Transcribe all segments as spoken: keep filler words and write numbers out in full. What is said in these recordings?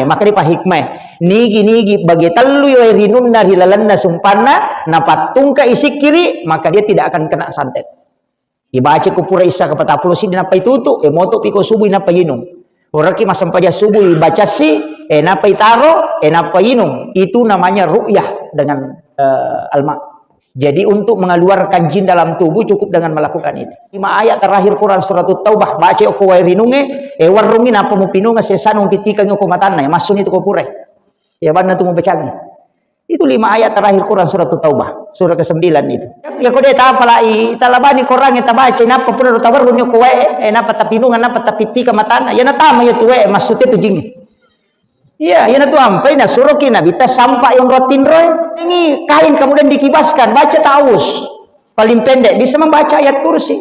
Maka dia pahikmah, nigi-nigi bage tellu wae rinunna ri lalenna sumpanna, napattungka isikkiri, maka dia tidak akan kena santet. Ibaca ko pura isya ke patappulo siddi nappa itutu, e moto piko subuh nappa inung. Oraki massempajang subuh ibacassi, e nappa itaro, e nappa inung. Itu namanya ru'yah dengan eh, alma. Jadi untuk mengeluarkan jin dalam tubuh cukup dengan melakukan itu. Lima ayat terakhir Quran surat Taubah, baca ko wae rinunge, e warungi nappa mupinunga sesanu mupitikangi ko matanna, ya massuni tu ko pura. Ya banna tu mubacangi. Itu lima ayat terakhir Quran surat Taubah, surah kesembilan itu. Ya ko de tapalai, talabani Quran tabaca, nappa pura tawarruni ko wae, e nappa tapinunga, nappa tapitika matanna, ya natama ya tu wae, maksudnya tu jin. Iya, iyana tu ampai nasuroki Nabitta sampa yonro tinroe. Ini kain kemudian dikibaskan, baca ta'awuz. Paling pendek bisa membaca ayat kursi.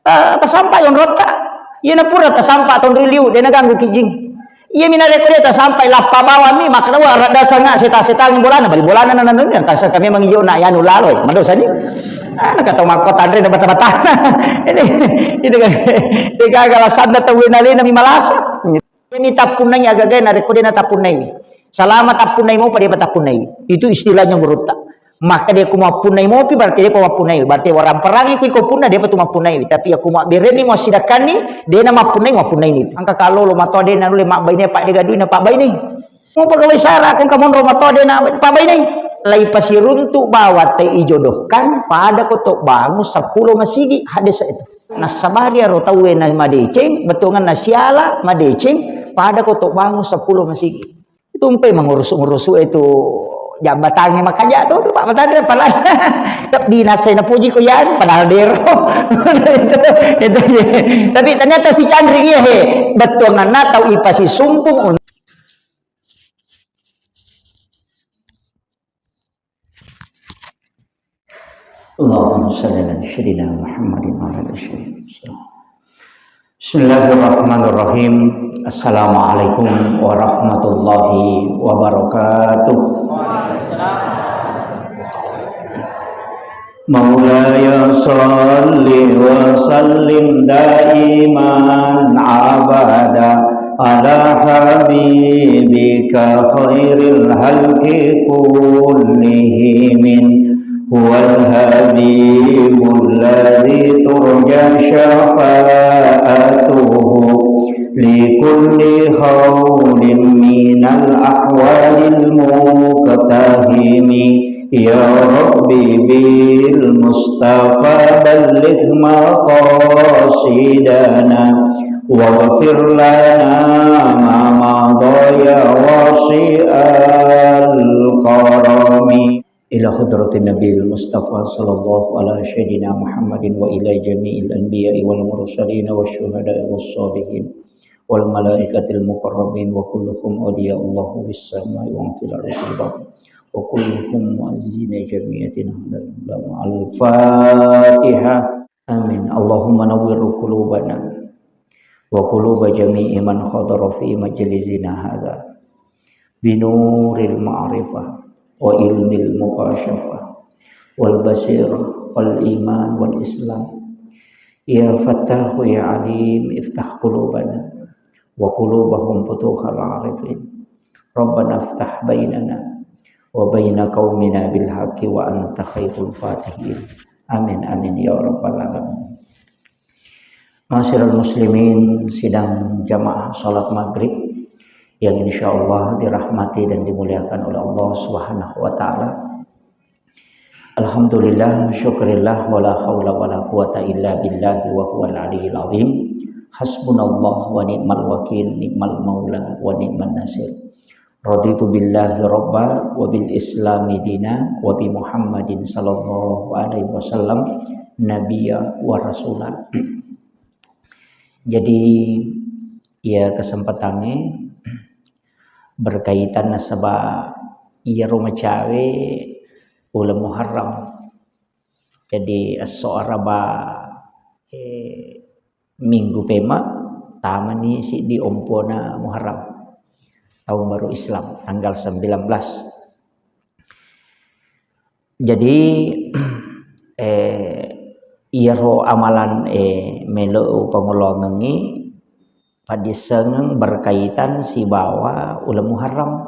Eh, tasampa yonrotta. Iyana pura tasampa tonri liu, de naganggu ki jin. Iya mina rekko de tasampa lappa bawang mi, maka dawa radda sanga seta-setangi bolana, bali bolana nana nana, yang tasangka memang iyo nak yanu laloi, madosa ni. Ah, nak kata makko tanre na bata-bata. Ini, ini kan, ini kagak alasan datang winalina mi malasa. Ini tappunnai agaga narekko de natappunnaiwi. Salama tappunnai mopa, depa tappunnaiwi. Itu istilahnya gurutta. Maka de ku mappunnai mopi, berarti depa mappunnaiwi. Berarti waramperangi ku iko punna, depa tu mappunnaiwi. Tapi aku mabbereni, muassidakkanni, de na mappunnai, mappunnai ni. Angka kalo lo matoa de nanulle mabbaine, pak de gadui na pabbaine. Mau pegawai sara, kong kamonro matoa de na pabbaine. Lai pasiruntu bawa te ijodohkan, pada ko to bangun sepuluh masigi, hadis itu. Nassabari aro tauwe na madeceng, bettuanganna siala, madeceng, pada ko to bangun sepuluh masigi. Itu empe mengurusu-ngurusu itu jabatannya makaja tu, tu Pak Batandra pala. Tapi dinasai napuji ko yan, padahal dero. Itu, itu, tapi ternyata si Chandri iya he, bettuanganna tau ipasi sumpung. اللهم صل على سيدنا محمد وعلى آل سيدنا. بسم الله الرحمن الرحيم. السلام عليكم ورحمة الله وبركاته. مولاي صل وسلم دائما أبدا على حبيبك خير الخلق كلهم. هو الحبيب الذي ترجى شفاعته لكل هول من الأحوال المقتحم. يا رب بالمصطفى بلغ مقاصدنا واغفر لنا ما مضى يا واسع الكرم. إلى حضرة النبي المصطفى صلى الله على سيدنا محمد وإلى جميع الأنبياء والمرسلين والشهداء والصالحين والملائكة المقربين وكلهم أولياء الله في السماء وفي الأرض الباقين وكلهم معزين جميعا. الفاتحة. آمين. اللهم نور قلوبنا وقلوب جميع من حضر في مجلسنا هذا بنور المعرفة وعلم المكاشفة والبصيرة والإيمان والإسلام. يا فتاح يا عليم، افتح قلوبنا وقلوبهم فتوح العارفين. ربنا افتح بيننا وبين قومنا بالحق وأنت خير الفاتحين. آمين، آمين يا رب العالمين. Ma'asyiral muslimin, sidang jamaah salat maghrib yang insyaallah dirahmati dan dimuliakan oleh Allah Subhanahu wa taala. Alhamdulillah, syukurillah, wala haula wala quwata illa billahi wa huwal aliyyil azim. Hasbunallah wa ni'mal wakil, ni'mal maula wa ni'man nasir. Raditu billahi rabba wa bil islami dina wa bi Muhammadin sallallahu alaihi wasallam nabiyya wa rasula. Jadi, iya kesempatangnge berkaitan nasaba iyaro macawe uleng Muharram. Jadi, esso Araba, eh, minggu pema, tamani siddi ompona Muharram, tahun baru Islam, tanggal sembilan belas. Jadi, eh, iyaro amalan, eh, melo upangoloangengngi Paddissengeng berkaitan sibawa uleng Muharram.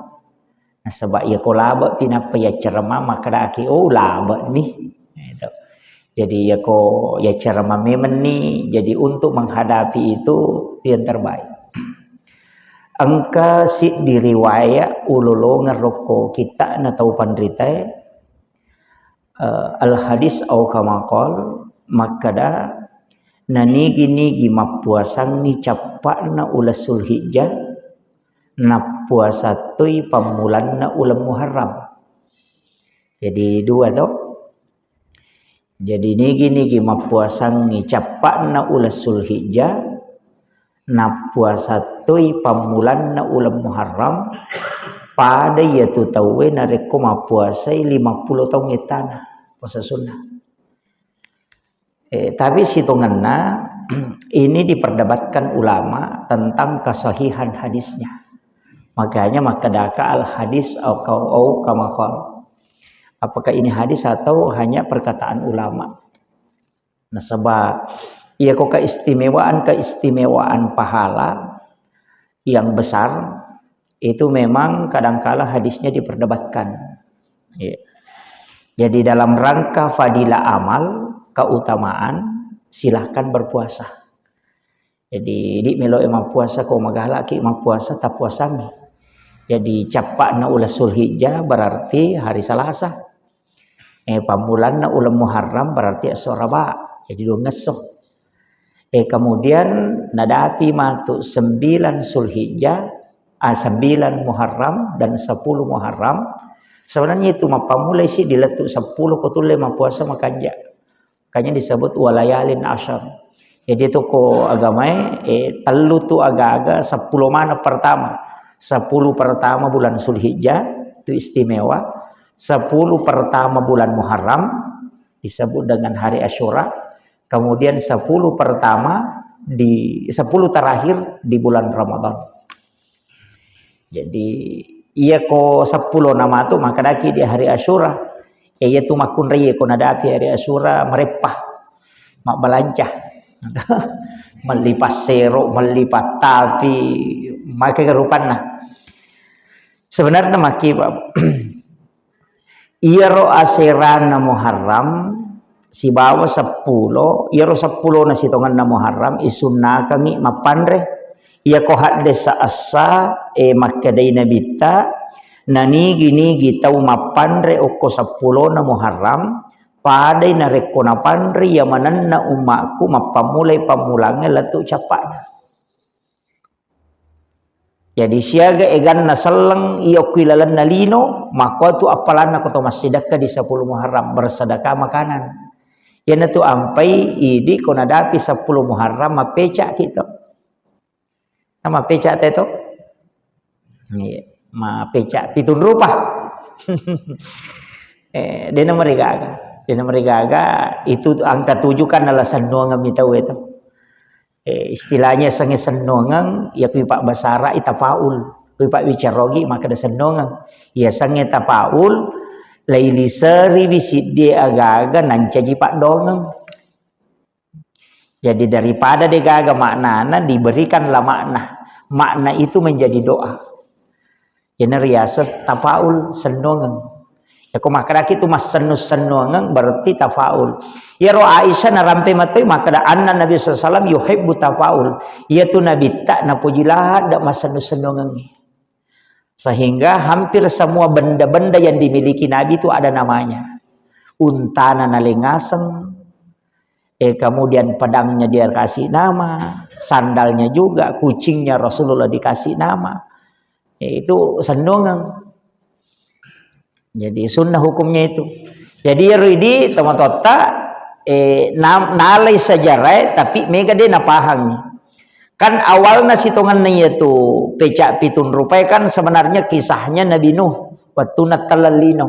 Nasaba iyako labe'pi nappa yaccarama makkedaki, "Oh, labe'ni." Gitu. Jadi iyako yaccarama memenni, jadi untuk menghadapi itu, itu yang terbaik. Engka siddi riwayat ulolongeng rokko kitta'na tau panritae, eh, al hadis au kama qal, makkeda, nanigi-nigi mappuasangngi cappa'na uleng Sulhijjah, nappuasa toi pammulanna uleng Muharram. Jadi dua to. Jadi nigi-nigi mappuasangngi cappa'na uleng Sulhijjah, nappuasa toi pammulanna uleng Muharram, pada iyatu tauwe narekko mappuasai lima puluh taung ettana puasa sunnah. Eh, tapi sitongenna ini diperdebatkan ulama tentang kesahihan hadisnya. Makanya makkedaka al hadis au kau au kama qal. Apakah ini hadis atau hanya perkataan ulama? Nasaba iyako keistimewaan-keistimewaan pahala yang besar itu memang kadangkala hadisnya diperdebatkan. Iya. Jadi dalam rangka fadilah amal, keutamaan, silahkan berpuasa. Jadi, idi meloe mappuasa ko magalaki mappuasa, tapuasangi. Jadi, cappa'na uleng Sulhijjah berarti hari Selasa. Eh, pammulanna uleng Muharram berarti esso Raba. Jadi, dua ngesso. Eh, kemudian nadapi matu sembilan Sulhijjah, ah, sembilan Muharram dan sepuluh Muharram. Sebenarnya itu mappamulai si dilettu sepuluh ko tulle mappuasa makanja. Makanya disebut walayalin asyar. Jadi toko agamae, eh, tellu tu aga-aga sepuluh mana pertama. Sepuluh pertama bulan Sulhijjah, itu istimewa. Sepuluh pertama bulan Muharram, disebut dengan hari Asyura. Kemudian sepuluh pertama di, sepuluh terakhir di bulan Ramadan. Jadi, iya ko seppulo namatu, makkedaki di hari Asyura. Ya, iya tu makkunrai ko nadapi hari Asyura, merepah. Mabbalanca. Melli passero, melli pattapi, maega rupanna. Sebenarnya maki, Pak. Iyaro aserana Muharram sibawa seppulo, iyaro seppulona sitongenna Muharram isunnakengngi mappanre. Iyako haddesa essa, e, makkedai Nabitta, nanigi-nigi tau mappanre okko seppulona Muharram, padai narekko napanre iya manenna ummakku mappammulai pammulangnge lettu cappa'na. Jadi siaga eganna selleng iya okko ilalenna lino, makkotu appalanna ko to massidekka di sepuluh Muharram, bersedekah makanan. Iyanatu ampai idi ko nadapi sepuluh Muharram mappeca kita. Nah, mappeca te to? Iya, mappeca pitung rupa. Eh, dena marigaga. Dena marigaga, itu angka tujuh kan adalah sennuangeng mitau itu. Eh, istilahnya sengnge sennongeng, ya kui Pak Basara i tafaul, kui Pak Wicarogi makkeda sennongeng. Ya sengnge tafaul, lailiseri wi siddi aga-aga nancaji paddongeng. Jadi daripada degaga maknana, diberikanlah makna. Makna itu menjadi doa. Iyana riaseng tafaul, sennongeng. Yako makkedaki tu massennu-sennongeng berarti tafaul. Iyaro Aisyah narampe matoi makkeda anna Nabi sallallahu alaihi wasallam yuhibbu tafaul. Iyatu Nabitta napoji ladde massennu-sennongengngi. Sehingga hampir semua benda-benda yang dimiliki Nabi itu ada namanya. Untana nalengaseng, eh, kemudian pedangnya dia kasih nama, sandalnya juga, kucingnya Rasulullah dikasih nama. Eh, itu sennongeng. Jadi sunnah hukumnya itu. Jadi iyaro idi tomatoatta, eh, na-, nalai sejarah, tapi mega de napahangi. Kan awalna sitongenna iyatu peca pitung rupai kan sebenarnya kisahnya Nabi Nuh, wettuna telleng lino.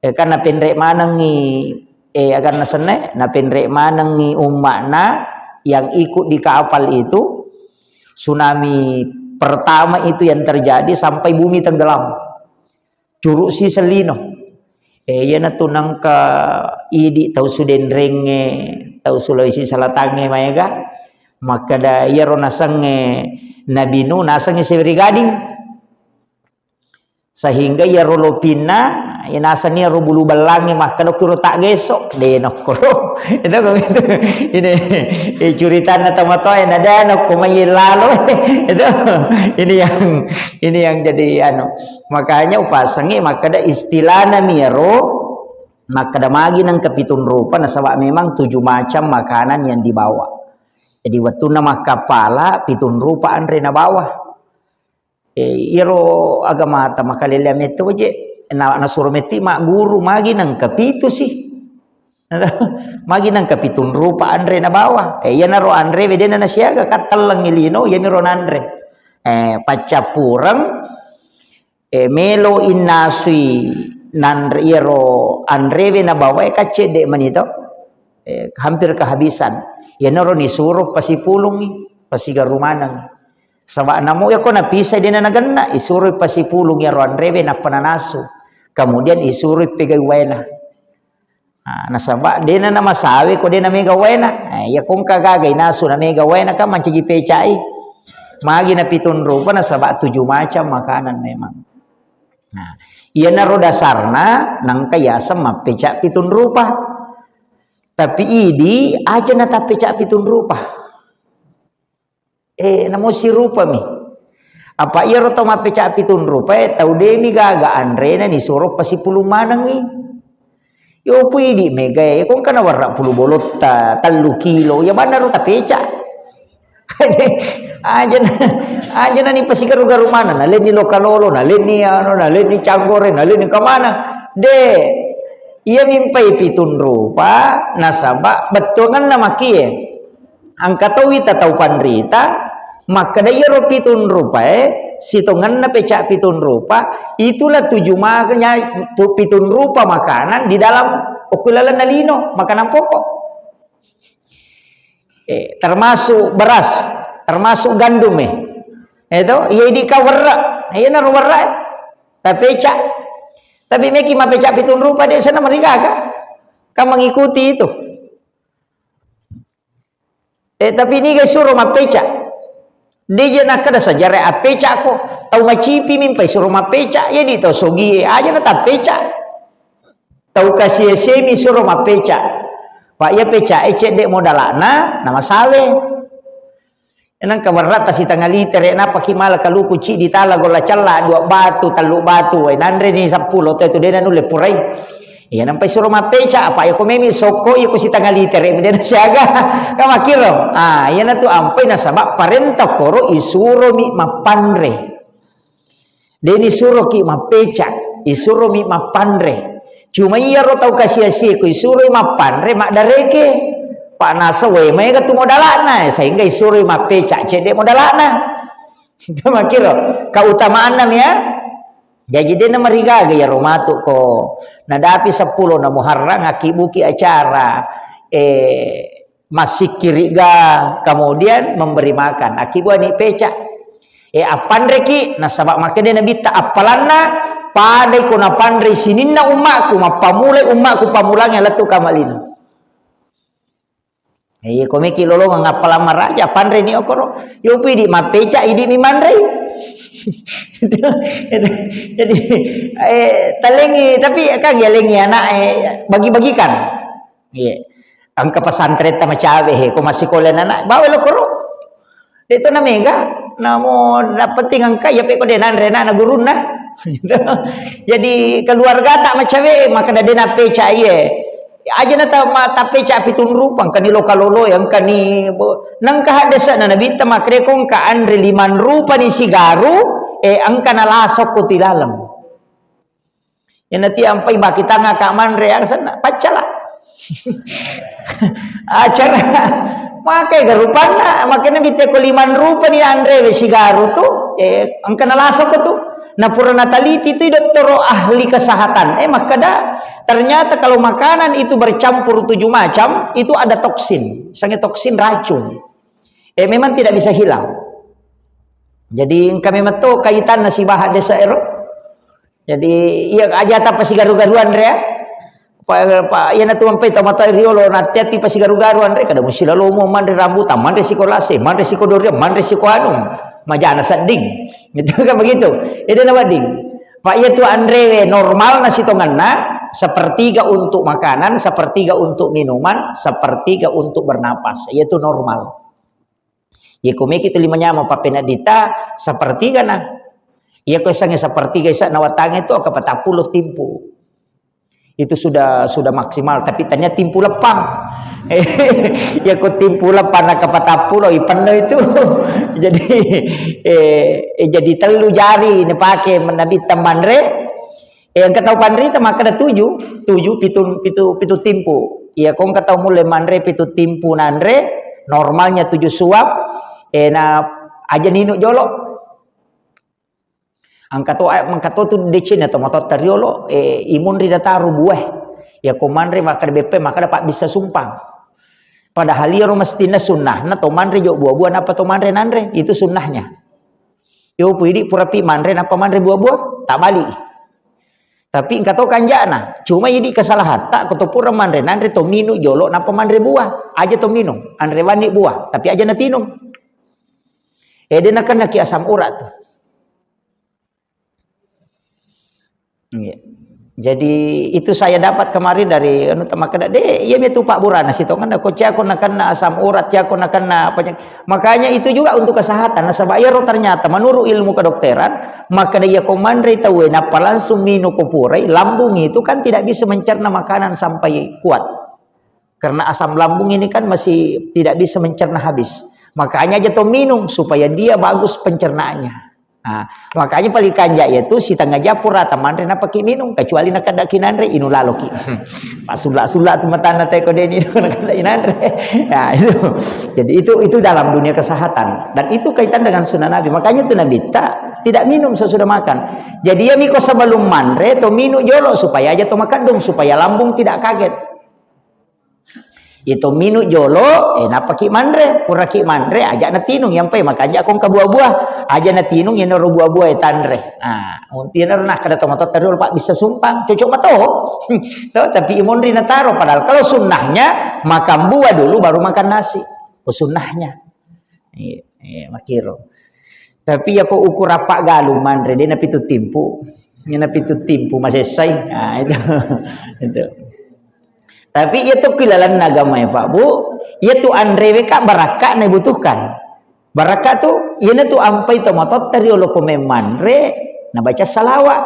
Eh, kan napenre manengngi, eh, aganna senne, napenre manengngi umma'na yang ikut di kapal itu, tsunami pertama itu yang terjadi sampai bumi tenggelam. Curu'si sellino. Eh, iyanatu nengka idi tau Sudenrengnge, tau Sulawesi Selatangnge maega, Makkeda iyaro nasengnge Nabi Nuh, nasengnge siwiri gading. Sehingga iyaro lopinna, iya nasengnge iyaro bulu bellangnge makkeda kuro tak geso, de nokkoro. Itu kok itu. Ini, eh, curitanna tomatoa na de nokko mai lalo. Itu, ini yang, ini yang jadi anu. Makanya upasengnge makkeda istilahna miyaro, makkeda magi nengka pitung rupa, nasaba memang tujuh macam makanan yang dibawa. Jadi wettunna makkapala, pitung rupa anre nabawa. Eh, iyaro agamata makaleleang metto je, na, nasuro metti magguru, magi nengka pitu sih. Magi nengka pitung rupa anre nabawa. Eh, iyanaro anre wedena nasiaga, kattellengi lino, iyaniro nanre. Eh, paccappureng, eh, melo innasui nanre, iyaro anrewe nabawae kaccedde mani to. Eh, hampir kehabisan. Iyanaro nisuro pasipulungi, pasigaru maneng. Saba namo iyako napisai dena nagenna, isuroi pasipulung iyaro anrewe nappa nanasu. Kemudian isuroi pegai waena. Nah, nasaba dena namasawe ko dena mega waena. Nah, iya kongka gaga inasu na mega waena kan mancaji pecai. Magi na pitung rupa nasaba tujuh macam makanan memang. Nah, iyanaro dasarna nangka yaseng mappeca pitung rupa. Tapi idi aja na tappeca pitung rupa. Eh, namo sirupami. Apa iyaro tau mappeca pitung rupa, eh, tau demi gaga anrena nisuro pasipulung manengi. Yo pui di mega, eh, kong kana warra pulu bolotta, tellu kilo, ya banna ro tapeca. Aja na, aja na ni pasigaru-garu mana, nalenni lokalolo, nalenni ano, nalenni canggore, nalenni kemana. De, iya mimpai pitung rupa, nasaba bettuanganna makie. Engka towi ta tau panrita, makkeda iyaro pitung rupae, sitongenna peca pitung rupa, itulah tujuh makanya tu pitung rupa makanan di dalam okko lalenna lino, makanan pokok. Eh, termasuk beras, termasuk gandum eh. Itu, iya idika werre, iyanaro werre, eh. Tapeca. Tapi meki mapeca pitung rupa de sana merigaka. Kan mengikuti itu. Eh, tapi niga suro mappeca. Deje nakkeda sejarah appecako. Tau macipi mimpai suro mappeca. Jadi tau sogie aja na tappeca. Tau kasiasemi suro mappeca. Pak iya peca e cedde modalana, nama sawe. Enang kabarrata sitanga litere, napaki mala kaluku cidi tala golla calla, dua batu, tellu batu, wai nanre ni seppulo tu, tu dena nulle purai. Iya, nampai suro mappeca, apa iya ko memi sokko, iya ko sitanga litere, mi dena siaga. Kan makkiro. Ah, iya natu ampai nasaba parenta koro isuro mi mappanre. Deni suroki mappeca, isuro mi mappanre. Cuma iyaro tau kasiasi ko isuroi mappanre, maddareke. Pak nasa wae maega tu modalana, sehingga isuroi mappeca, cedde modalana. Makkiro, keutamaanna mi ya. Jaji dena marigaga iyaro matu ko nadapi seppulo na Muharram akkibuki acara, eh, massikkiriga, kemudian memberi makan. Akkibuani peca. Eh, appanreki, nasaba makkeda Nabitta, appalanna padai ko napanrei sininna ummaku, mappamulai ummaku pamulangi lettu kamalino. Iya, ko meki lolongeng appalang maraja, panreni okoro. Yo pidi mappeca, idi mi manrei. Jadi, eh, talengi, tapi kan yalengi anak, eh, bagi-bagikan. Iya. Engka pesantren ta macawe he, ko massikola anak, bawa lo koro. Itu na mega, namo na penting engka, iya pe ko de nanre na, na gurunna. Jadi keluarga tak macawe, maka dade na peca iye. Aja na ta, ma, tapeca pitung rupa, engka ni loka lolo, engka ni bo-, nengka haddesa na Nabi ta makreko engka anre limang rupa ni sigaru, eh, engka na lasok ko tilaleng. Iyanati ampai baki tanga ka manre, aga senna, paccala. Acara. Maka garupanna, makanya biteko limang rupa ni anre we sigaru tu, eh, engka nalasoko tu. Nah, pura nataliti tu dottoro ahli kesehatan. Eh, makkeda, ternyata kalau makanan itu bercampur tujuh macam, itu ada toksin. Misalnya toksin racun. Eh, memang tidak bisa hilang. Jadi, engka memang to kaitanna sibawa desa ero. Jadi, iya aja tapasigaru-garuan rea. Pa, pa, iyana tu ampai tomatoa riolo, na ati-ati pasigaru-garu anre, kada musi lalomo manre rambutan, manre siko lase, manre siko durian, manre siko anu, majana sedding. Itu kan begitu. Itu na wedding. Pa iya tu anre normal na sitongenna, sepertiga untuk makanan, sepertiga untuk minuman, sepertiga untuk bernapas. Iya tu normal. Iya ko meki tu lima nyama papena dita, sepertiga na. Iya ko sange sepertiga isa na watange tu, aka patappulo timpu. Itu sudah, sudah maksimal, tapi tanya timpu lepang. Ya ko timpu lepang na kapatappulo, ipenno itu. Jadi, eh, eh, jadi tellu jari ne pake menabi temanre. Eh, engka tau panrita makkeda tuju, tuju, pitu, pitu, pitu timpu. Iya ko engka tau mulle manre pitu timpu nanre, normalnya tuju suap, eh, na aja ninu jolo. Engka to, engka to tu deceng na tomatoatta riolo, eh, imunri nataro buah. Ya ko manre makkeda beppe, makkeda pabbissa sumpang. Padahal iyaro mestinna sunnahna to manre jo buah-buah, nappa to manre nanre. Itu sunnahnya. Yo pui idi purapi manre nappa manre buah-buah, tak balik. Tapi engka to kanjana, cuma idi kesalahatta ko to pura manre nanre to minu jolo nappa manre buah. Aja to minum, anre wani buah, tapi aja natinung. Eh, de nakennaki asam urat tu. Iya. Jadi itu saya dapat kemarin dari anu, makkeda, "De, iya mi tu Pak Burana sitongenna ko cia ko nakenna asam urat, cia ko nakenna apa." Makanya itu juga untuk kesehatan. Nasaba iyaro ternyata menurut ilmu kedokteran, makkeda iya ko manre tauwe nappa langsung minu ko purai, lambung itu kan tidak bisa mencerna makanan sampai kuat. Karena asam lambung ini kan masih tidak bisa mencerna habis. Makanya aja to minum supaya dia bagus pencernaannya. Nah, makanya paling kanja yaitu setengah jam pura tamanre napaki minum, kecuali nakedaki nanre, inu laloki. Pasulla-sulla tu matanna teko deni nakedaki nanre. Nah, itu. Jadi itu, itu dalam dunia kesehatan dan itu kaitan dengan sunnah Nabi. Makanya itu Nabi tak tidak minum sesudah makan. Jadi ya miko sebelum manre to minum jolo supaya aja to makadung, supaya lambung tidak kaget. Ito minu jolo, eh, napaki manre, puraki manre, aja natinung, yampai makanja kong ka buah-buah, aja natinung, yenaro buah-buah, eh, tanre. Nah, untu yenaro nakkeda tomatoatta riolo, Pak, bisa sumpang, cocok mato. To, tapi imonri nataro, padahal kalau sunnahnya, makan buah dulu, baru makan nasi. Oh, sunnahnya. Iya, iya, makiro. Tapi ya ko ukur apa galung manre, de napitu timpu. Ini napitu timpu masessai. Nah, itu. Itu. Tapi iya tu kilalanna agama ya, Pak, Bu. Iya tu anrewe ka barakka na dibutuhkan. Barakka tu, iyana tu ampai tomatoatta riolo ko memmanre, nabaca salawat.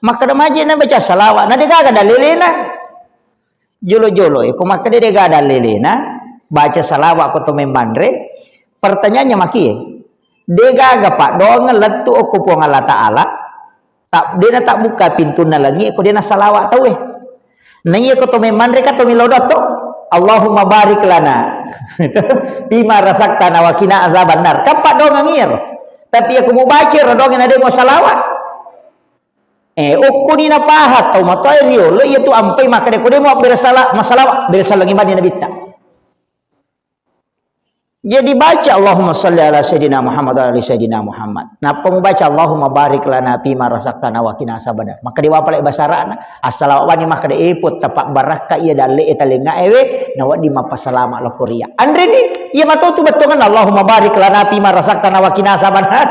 Makkeda maje nabaca salawat, na degaga dalelena. Jolo-jolo e, ko makkeda degaga dalelena, baca salawat ko to memmanre, pertanyaannya maki e, degaga paddoangeng lettu okko Puang Allah Ta'ala, tak, dena tabbukka pintunna langi e ko dena salawat tauwe. Naiya ko to memmanre ka to melo doa to, Allahumma barik lana fima razaqtana wa qina azabannar. Kan paddoangeng iyaro. Tapi iya ko mubaca ro doangeng na de mo salawat. Eh, okkoni napaha tau matoa riolo iya tu ampai makkeda ko de mo abbere sala-, masalawat, bere salawat langi bani nabitta. Jadi baca Allahumma salli ala sayyidina Muhammad wa ala ali sayyidina Muhammad. Nappa mubaca Allahumma barik lana fima razaqtana wa qina azabannar. Makkeda wapale basarana, assalamu alaikum makkeda epot tapa barakka iya dalle e talenga ewe, na wedding mappasalama lokko ria. Anreni, iya matotu bettuanna Allahumma barik lana fima razaqtana wa qina azabannar.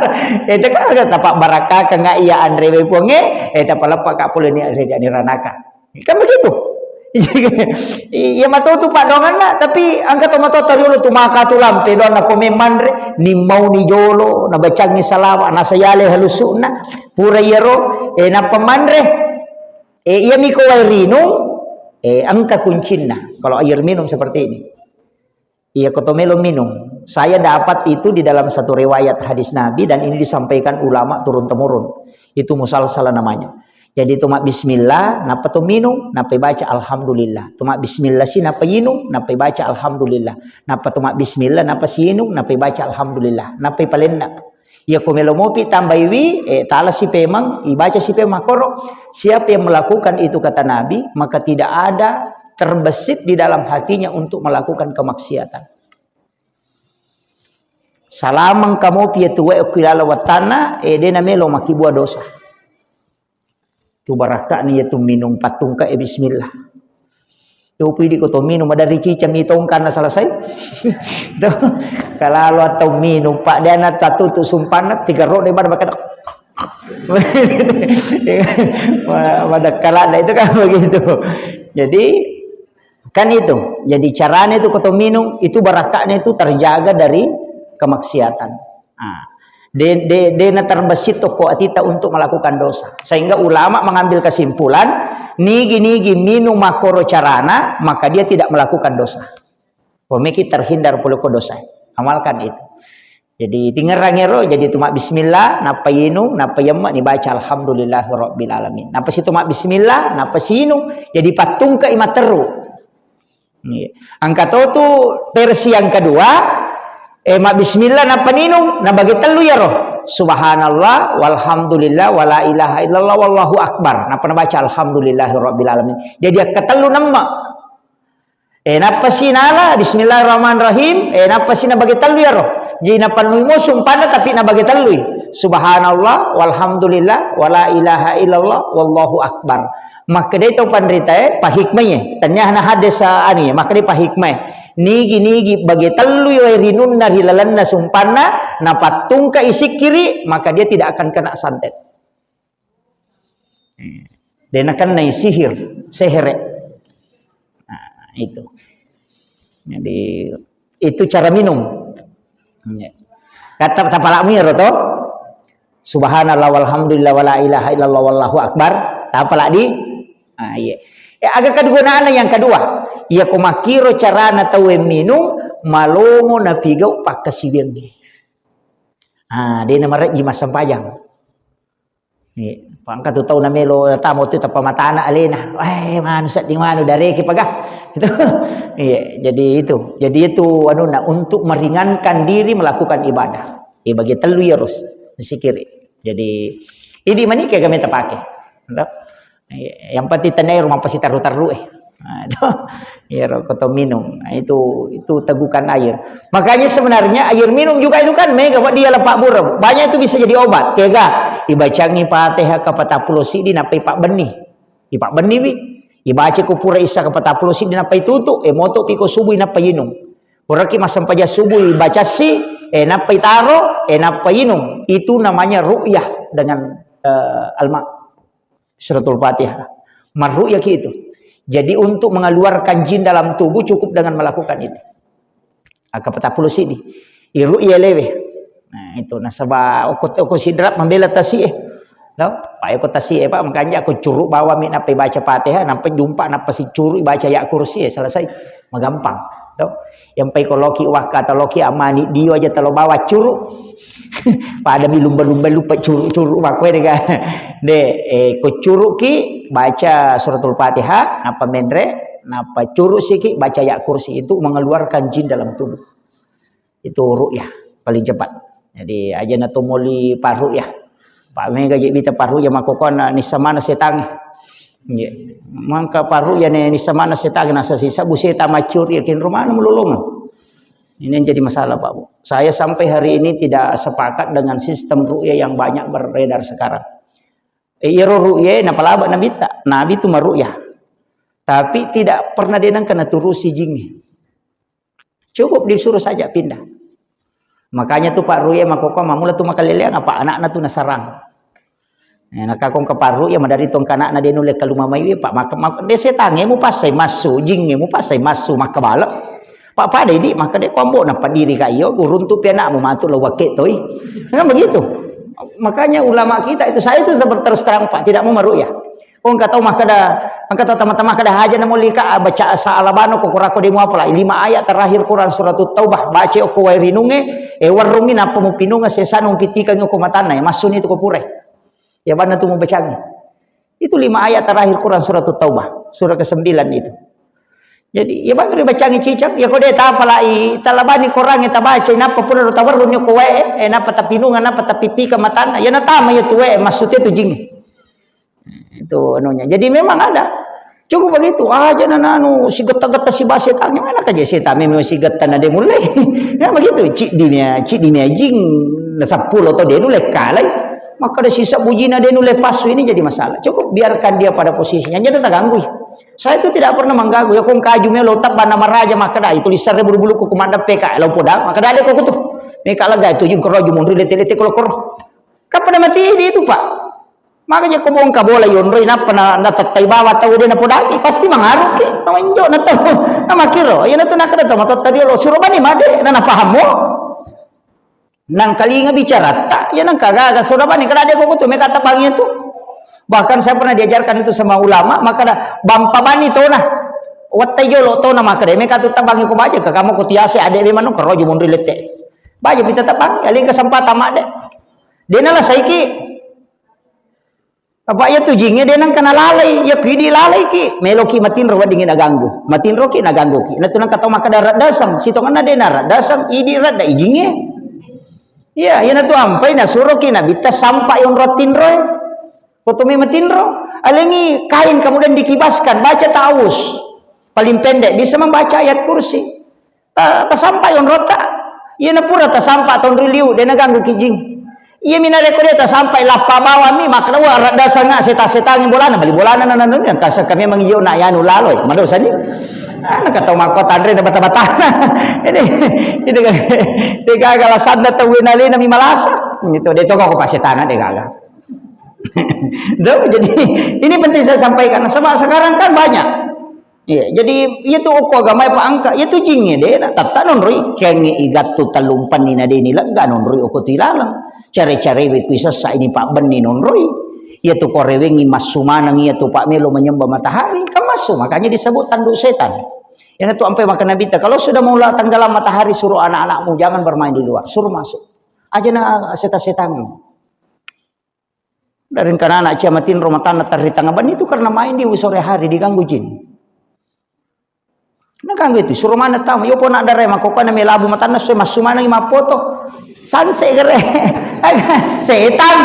Eta kan tapa barakka kenga iya anrewe puange, eta paleppa ka pole ni ranaka. Kan begitu. Iya matotu paddoangenna, tapi engka to matoatta riolo tu maka tu lampe doanna ko memmanre, nimmauni jolo, nabacangi salawat, nasayale halusu'na, pura iyaro, eh, nappa manre. Eh, iya miko wae rinung, eh, engka kuncinna. Kalau air minum seperti ini. Iya, ko to melo minum. Saya dapat itu di dalam satu riwayat hadis Nabi dan ini disampaikan ulama turun temurun. Itu musalsalah namanya. Jadi to mabbismillah, nappa to minum, nappa baca alhamdulillah. To mabbismillah si nappa inung, nappa baca alhamdulillah. Nappa to mabbismillah, nappa si inung, nappa baca alhamdulillah. Nappa palenna. Iya ko melo mopi tambaiwi, eh, tala si pemeng, ibaca si pemeng makkoro. Siapa yang melakukan itu kata Nabi, maka tidak ada terbesit di dalam hatinya untuk melakukan kemaksiatan. Salameng kamopi iya tu wae okko ilala wattanna, eh, de namelo makkibua dosa. Tu barakka'na iya tu minung pattungka e bismillah. Topi di ko to minum, maderri cicang mi tongkanna selesai. Tuh, kalau atau minum, Pak, dia na tatutu sumpanna, tiga rode pada pakai. Pada kalada itu kan begitu. Jadi, kan itu. Jadi, caranya itu ko to minum, itu barakaknya itu terjaga dari kemaksiatan. Nah, de, de, de na terbesit toko atita untuk melakukan dosa. Sehingga ulama mengambil kesimpulan, nigi-nigi minum makkoro carana, maka dia tidak melakukan dosa. Pemikir terhindar pole ko dosa. Amalkan itu. Jadi, tingerang ero, jadi tu bismillah, nappa inung, nappa yemma, dibaca alhamdulillahirabbil alamin. Nappa situ bismillah, nappa sinung, jadi pattungka i matteru. Iya. Engka to tu versi yang kedua, eh, mabbismillah nappa ninung, nabage tellu iyaro. Subhanallah, walhamdulillah, wala ilaha illallah, wallahu akbar. Nappa nabaca alhamdulillahirabbil alamin. Jadi akka tellu nemma. Eh, nappa si nala, bismillahirrahmanirrahim. Eh, nappa si nabage tellu iyaro. Jadi napannui mo sumpanna tapi nabage tellui. Subhanallah, walhamdulillah, wala ilaha illallah, wallahu akbar. Makkedai tau panritae, pahikmaie. Tania na hadis, ah, anu, makkedai pahikmaie. Nigi-nigi bage tellui wae rinunna ri lalenna sumpanna, napattungka i sikkiri, maka dia tidak akan kena santet. Eh, de nakennai sihir, sehere. Nah, itu. Jadi, itu cara minum. Iya. Kata tapalakmu iyaro to? Subhanallah walhamdulillah wala ilaha illallah wallahu akbar. Tapalak di? Ah, iya. Eh, aga kegunaanna yang kedua? Iya ko makkiro carana tauwe minum, malomo napigau pakkasiwiangnge. Ah, de namarejji massempajang. Iya, pangka tu tau namelo tamo tu tappa matana alena. Eh, manu sedding manu dareki paga. Itu. Iya, jadi itu. Jadi itu anuna untuk meringankan diri melakukan ibadah. Iya, bagi telu ya, Rus. Sikiri. Jadi, idi manike kami tapake. Gitu. Iya, yang penting tenai rumah pasti taru-taru eh. Nah, itu. Iya, rokok atau minum. Nah, itu itu tegukan air. Makanya sebenarnya air minum juga itu kan mega buat dia lepak burem. Banyak itu bisa jadi obat. Kega, ibacangi Fatihah kapatappulo sidi napai pak benih. Ipak benih wi. Ibaca ko pura isa kapatappulo sidi napai tutu, eh moto piko subuh napai inung. Puraki massempajang subuh ibacassi, eh napai taro, eh napai inung. Itu namanya ru'yah dengan eh, alma. Suratul Fatihah. Marru'yah ki itu. Jadi untuk mengeluarkan jin dalam tubuh cukup dengan melakukan itu. Aga patappulo siddi. Iru'yah lewe. Nah, itu nasaba okko okko sidrap mambela tasi'e. No? Pak okko tasi'e, Pak, makanya aku curuk bawa mi nappa baca Fatihah, nampa jumpa nappa si curuk baca ya kursi, eh, selesai. Magampang. To. Yang pai ko loki wakka atau loki amani dio aja talo bawa curuk. Pada mi lumba-lumba lupa curuk-curuk makko de ga. De, eh, ko curuk ki baca suratul Fatihah, napa menre, napa curuk siki baca ya kursi itu mengeluarkan jin dalam tubuh. Itu ru'yah paling cepat. Jadi aja na to moli parru'yah. Pak mega je bita parru'yah makokon nissa mana setangnge. Nggih. Mangka parru'yah ne nissa mana setangnge nasa sisa bu seta macuri kin rumah mulolongan. Ini yang jadi masalah, Pak Bu. Saya sampai hari ini tidak sepakat dengan sistem ru'yah yang banyak beredar sekarang. Eh, iyaro ru'yah napalaba nabitta. Nabi tu maru'yah. Tapi tidak pernah denang kena turusi jingnge. Cukup disuruh saja pindah. Makanya tu Pak Ru'yah makokko mamula tu makaleleang apa anakna tu nasarang. Eh, nakakong ke Pak Ru'yah madari tong kanakna de nulle kalumamaiwi, Pak, maka, maka de setangnge mupassai massu, jingnge mupassai massu, maka bala. Pak pada idi maka de kombo na padiri ka iyo guruntu pi anakmu matu lo wakke toi. Kan begitu. Makanya ulama kita itu, saya itu terus terang Pak tidak mau maru'yah. Oh, engka tau makkeda, engka tau tama-tama makkeda haja na molika baca sa'alabano ko kurako de muapala lima ayat terakhir Quran surat Taubah, baca okko wae rinunge, eh, warrungi nappa mupinunga sesana mupitikangi okko matanna, eh, massuni tu ko pure. Ya banna tu mubacangi. Itu lima ayat terakhir Quran surat Taubah, surah kesembilan itu. Jadi, ya banna ribacangi cicang, ya ko de tapalai, talabani Quran e tabaca, nappa pura ro tawarrungi okko wae, eh, nappa tapinunga, nappa tapitika matanna, ya natama ya tu wae, maksudnya tu jing. Itu anunya. Jadi memang ada. Cukup begitu. Aja na nanu sigetta-getta si bahasa tangi mana kaje setan memang sigetta na de mulle. Ya begitu. Cik dinia, cik dinia jing na seppulo to de nulle kalai. Maka ada sisa bujina de nulle pasu ini jadi masalah. Cukup biarkan dia pada posisinya. Jadi tak ganggu. Saya itu tidak pernah mengganggu. Ya, kong kaju melo tabba na maraja makkeda, itu lissarre bulu-bulu ku kumaddeppe ka, lo poda, makkeda de ko kutu. Meka lega itu jing koro jumunri lete-lete kolo koro. Kapan mati di itu, Pak? Makanya ko bongka bola yonroi nappa na, na tettai bawa tau de na podaki, pasti mangaruki. Nama injo na tau. Nama kiro, ya na tu nakada sama totta dia lo suruh bani made, na na pahammu. Nangkalinga bicaratta, ya nangka gaga sudah bani kada de ko kutu meka tabangi tu. Bahkan saya pernah diajarkan itu sama ulama, maka da bampa bani tona. Wattai jolo tona maka de meka tu tabangi ko baja ka kamu ko tiase ade memang no karo jumunri lete. Baja pita tabang, ya lingka sempata made. Dena la saiki. Apa iya tu jinge de nangka nalalai, ya ku idi lalai ki. Melo ki matinro weddingi naganggu. Matinro ki naganggu ki. Na tu nangka tau makkeda raddasang, sitonganna de na raddasang, idi radda ijinge. Iya, iya na tu ampai nasuro ki nabitta sampa yonro tinroe. Ko tu me matinro, alengi kain kemudian dikibaskan, baca ta'awuz. Paling pendek bisa membaca ayat kursi. Ta-, tasampa yonrota. Iya na pura tasampa tonri liu, de naganggu ki jing. Iya mina reko de tasampa lappa bawami, makkeda wa radda sanga seta-setangi bolana, bali bolana na nanu yang kasa kami memang iyo na yanu laloi, madosa ni. Ana kata mako tanre na bata-bata. Ini, ini kan, de gaga alasanna tau wenalena mi malasa. Gitu, de coba ko pasetana de gaga. Tuh, jadi ini penting saya sampaikan. Sebab sekarang kan banyak. Iya, jadi iya tu okko agama pa angka, iya tu jinge de na tatta nonroi kengnge igattu tellumpenni na de ni lega nonroi okko tu ilaleng. Care-carewe kui sessa ini pabbenni nonroi. Iya tu korewengi massu maneng iya tu pak melo menyembah matahari, kan massu, makanya disebut tanduk setan. Iya na tu ampai maka nabitta, kalau sudah mula tenggelam matahari suruh anak-anakmu jangan bermain di luar, suruh masuk. Aja na setan-setan. Dari engkana anak cia matinro matanna terri tengah ban itu karena main di sore hari diganggu jin. Nah ganggu itu, suruh mana tamu, yo pona dare mako kana melabu matanna so massu mana mappoto. Sanse gere. Setan.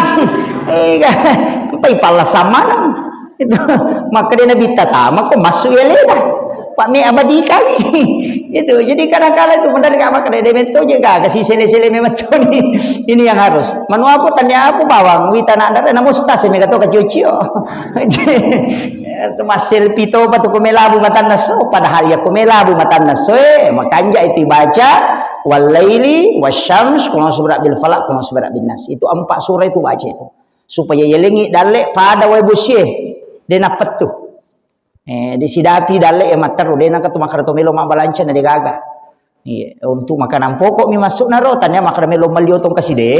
Ega, empai palla samanang. Itu. Maka dia nabi tatama ko massu ya leda. Pak me abadi kali. Itu. Jadi kadang-kadang itu benar gak maka dia mento je gak kasih sele-sele memang ini yang harus. Manu apa tanya apa bawang wita nak dare namu stase mega to kacio-cio. Itu masel pito apa tu kumelabu matanna so, padahal ya kumelabu matanna so, eh, makanja itu baca walaili wasyams, kalau seberat bil falak, kalau seberat bin nas. Itu empat surah itu baca itu. Supaya yelengi dalle pada wae busie, de napettu. Eh, disidapi dalle e matteru, de naka tu makkeda to melo mabbalanca na de gaga. Iya, untuk makanan pokok mi masuk naro, tanya makkeda melo melli otong kasih de,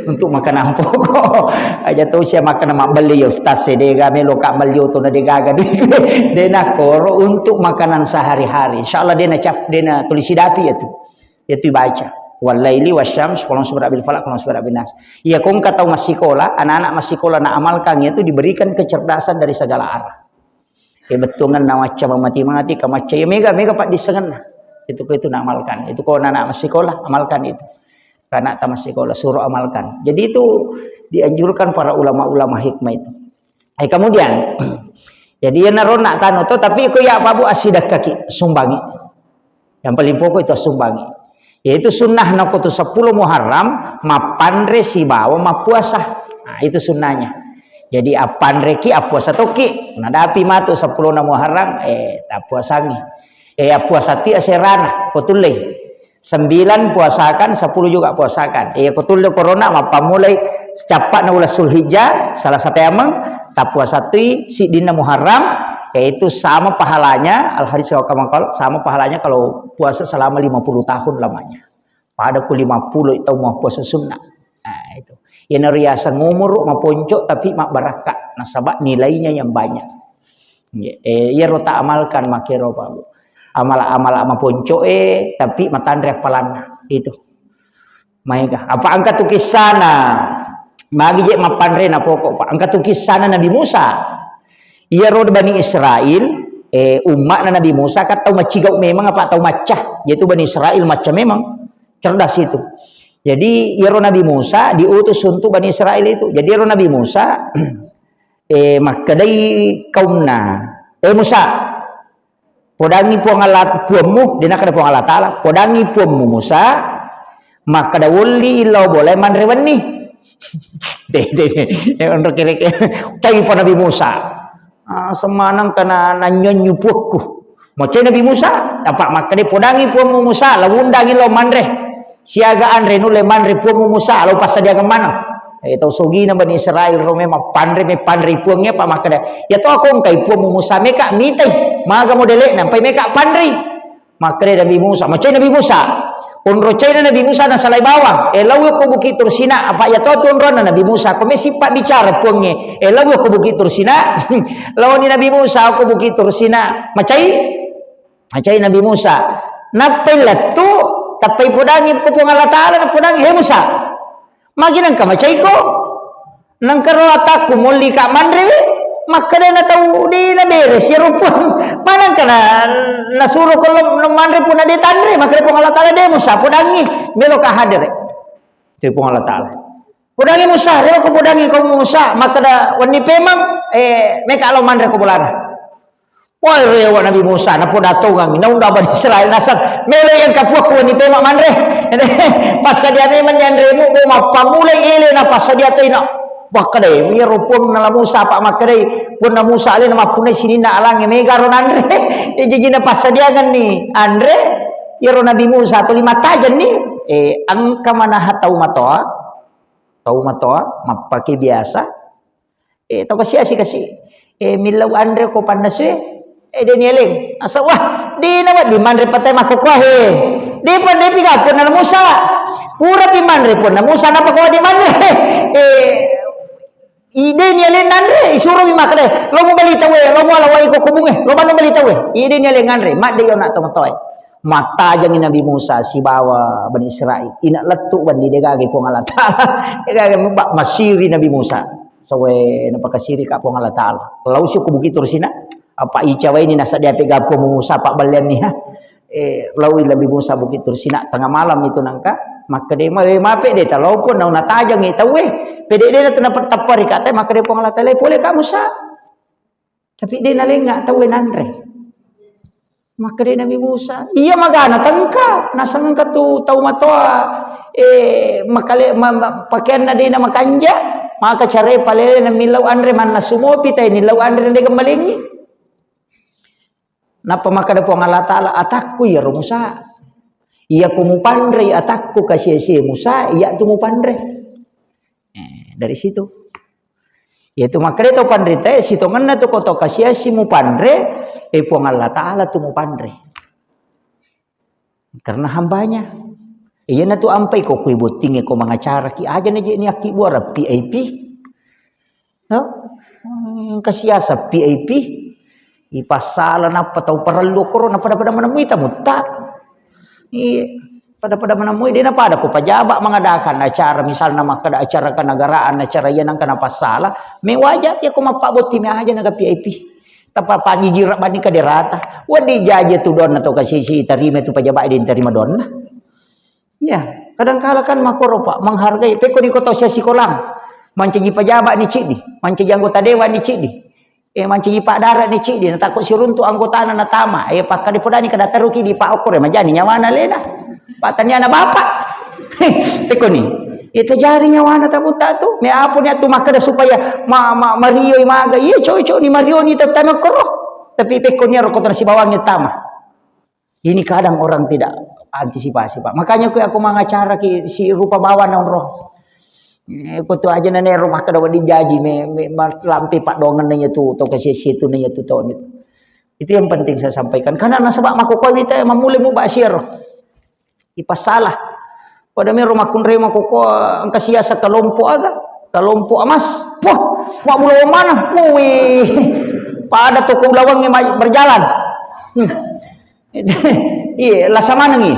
untuk makanan pokok. Aja to sia makkeda mabbelli ya ustaz, de ga melo ka melli otong na de gaga. De nakoro untuk makanan sehari-hari. Insyaallah de na cap, de na tulis sidapi ya tu. Ya tu baca. Walaili wasyams, kalau seberat bil falak, kalau seberat bin nas. Iya kongka tau massikola, anak-anak massikola na amalkan ya tu diberikan kecerdasan dari segala arah. Kebettuanna macca mamati-mati, ka macca, iya mega, mega paddissengenna. Itu ko itu naamalkan. Itu ko anak-anak massikola, amalkan itu. Ke anak tamat sekolah, suruh amalkan. Jadi itu dianjurkan para ulama-ulama hikmah itu. Eh, kemudian, jadi iya naro nak tano to, tapi ko ya pabu asidakkaki, sumbangi. Yang paling pokok itu sumbangi. Yaitu sunnah nakotu sepuluh Muharram, mappanre sibawa mappuasa. Nah, itu sunnahnya. Jadi appanreki, appuasa toki. Nadapi matu sepuluh Muharram, eh, tappuasangi. Eh, appuasa ti aserana, ko tullei. Sembilan puasakan, sepuluh juga puasakan. Eh, ko tulle corona, mappammulai cappa'na uleng Zulhijjah, salah satu emang, tappuasa ti siddinna Muharram, yaitu sama pahalanya, al hadis wa kama qal, sama pahalanya kalau puasa selama lima puluh tahun lamanya. Pada ku lima puluh itu mau puasa sunnah. Nah, itu. Yang riaseng umur maponco tapi mabbarakka. Nasaba nilainya yang banyak. Nggih. Eh, iyaro ta amalkan makero, Pak, Bu. Amala-amala maponco e, tapi matanre appalanna. Itu. Maega. Apa engka tu kissana? Magi je mappanre na pokok, Pak. Engka tu kissana Nabi Musa. Iyaro Bani Israel, eh, umma'na Nabi Musa kan tau macigau memang apa tau macca. Yaitu Bani Israel macca memang. Cerdas itu. Jadi, iyaro Nabi Musa diutus untuk Bani Israel itu. Jadi, iyaro Nabi Musa, eh, makkedai kaumna, "Eh, Musa, podangi Puang Allah, Puangmu," dia nakada Puang Allah Ta'ala, "podangi Puangmu Musa, makkeda wolli illau boleh manre wenni." Deh, deh, deh. Eh, onro kere-kere. Tapi pa Nabi Musa. Ah, semaneng kana nanyonyu puakku. Macai Nabi Musa, apa makkeda podangi puammu Musa, la undangi lao manre. Siaga anre nulle manre puammu Musa, lao passadiangeng maneng. Eh, tau sogina Bani Israel ro memang panre, me panre puangnge apa makkeda. Ya to aku engkai puammu Musa meka mitai, maga modele nampai meka panre. Makkeda Nabi Musa, macai Nabi Musa. Onro caina Nabi Musa nasalai bawang. Eh, laui ko Bukit Tursina, apa ya to tu onronna Nabi Musa. Ko mesi pabbicara puangnge. Eh, laui ko Bukit Tursina. Laoni Nabi Musa ko Bukit Tursina. Macai? Macai Nabi Musa. Nappai lettu, tappai podangi ko Puang Allah Taala, napodangi, "He Musa, magi nengka macaiko? Nengka ro atakku molli ka manre we." Makkeda na tau de na bere siaro puang. Manengka na nasuro ko lo manre puna de tanre, makkeda Puang Allah Taala, "De Musa, podangi, melo ka hadere." Itu Puang Allah Taala. Podangi Musa, reo ko podangi ko Musa, makkeda wenni pemang, eh, meka lo manre ko bolana. Wah, rewa Nabi Musa, napoda tongang, naunda Bani Israel, nasang, melo yang kapua kuani tema manre. Passadia memang dianremu, mau mappamulai ele na passadia toina. Wah, kedai, iya rupung nala Musa, apa makkedai, punna Musa ale na mappunai sininna alange, mega ro nanre. Eh, jadi na passadiangan ni, anre, iya ro Nabi Musa, tuli matajan ni. Eh, engka manaha tau matoa, tau matoa, mappake biasa, Eh, tau kasi-asi kasi. Eh, millau anre ko pannasue. Eh, de nieleng. Asa, wah, de na wedding manre patai makkukkua he. De pa, de pi ga punna Musa. Pura pi manre punna Musa, napa ko wedding manre? Eh, ide nieleng nanre, isuro mi makkeda, lo mu bali tawe, lo mu alawai ko kubunge, lo manu bali tawe. Ide nieleng anre, madde yo nak tomatoe. Mattajangi Nabi Musa sibawa Bani Israel. Ina lettu bandi degage Puang Allah Taala. Degage ba-, masiri Nabi Musa. Sawe napakasiri ka Puang Allah Taala. Lau si ku Bukit Tursina. Apa icawaini nasadia pega Puang Musa pabballianni ha. Eh, laui Nabi Musa Bukit Tursina tengah malam itu nangka. Makkeda, "Ma-, eh, mape de talopon nau natajangi tauwe. Pede de na tu napatappa ri kata, makkeda Puang Allah Taala, pole ka Musa." Tapi de nalenga tauwe nanre. Makkeda Nabi Musa, "Iya magana tengka, nasengka tu tau matoa, eh, makale-, ma-, ma-, pakeanna de na makanja, maka care palele na millau anre mannasu mopi tai nillau anre na de gemmalengi." Nappa makkeda Puang Allah Taala, "Atakku iyaro Musa. Iya ku mupanrei atakku kasi-asi Musa, iya tu mupanre." Eh, dari situ. Yaitu makkeda to panrita, sitongenna tu koto kasi-asi mupanre, eh, Puang Allah Taala tu mupanre. Karena hambanya. Iyana tu ampai ko kui bottinge ko mangacara ki aja na je ni akki buara V I P. No? Engka siasa V I P. Ipassala nappa tau parellu koro na pada-pada menemui tamutta. Iya. Pada-pada menemui, de na pada ko pajaba mengadakan acara, misalna makkeda acara kenegaraan, acara iya nangka napassala, me waja ya ko mappabotti me aja naga V I P. Tappa pagi jira bani kaderata. Wadi jaji tu donna to kasisi tarima tu pajaba de tarima donna. Ya, kadangkala kan makoro, Pak, menghargai. Pekko ni koto sia sikolang. Mancaji pajaba ni cidi, mancaji anggota dewan ni cidi. Eh, mancaji Pak Dara ni cidi, natakko siruntu anggotana natama. Eh, pakkade podani kada teruki di Pak Okor, eh, majani nyawana lena. Pak Taniana bapak. Pekko ni. Eh, tajari nyawana tamu tatu. Me apa ni atu makkeda supaya ma, ma, marioi maga. Iya, cocok ni marioni tetama koro. Tapi pekko ni aro kota sibawangi tama. Ini kadang orang tidak antisipasi, Pak. Makanya kue aku mengacara ki si rupa bawa nonro. Eh, ko tu aja nane rumah kada wadi jaji me, me, ma-, lampe Pak Dongen nanya tu, to ke sesi tu nanya tu to ni. Itu yang penting saya sampaikan. Karena nasaba mako kue wita mamule mu bak siar. Ipasala. Pada me rumah kunre mako ko engka siasa kelompok aga, kelompok emas. Wah, mak bulawan mana? Wih, pada toko ulawang berjalan. Hmm. Iya, lasa manengi.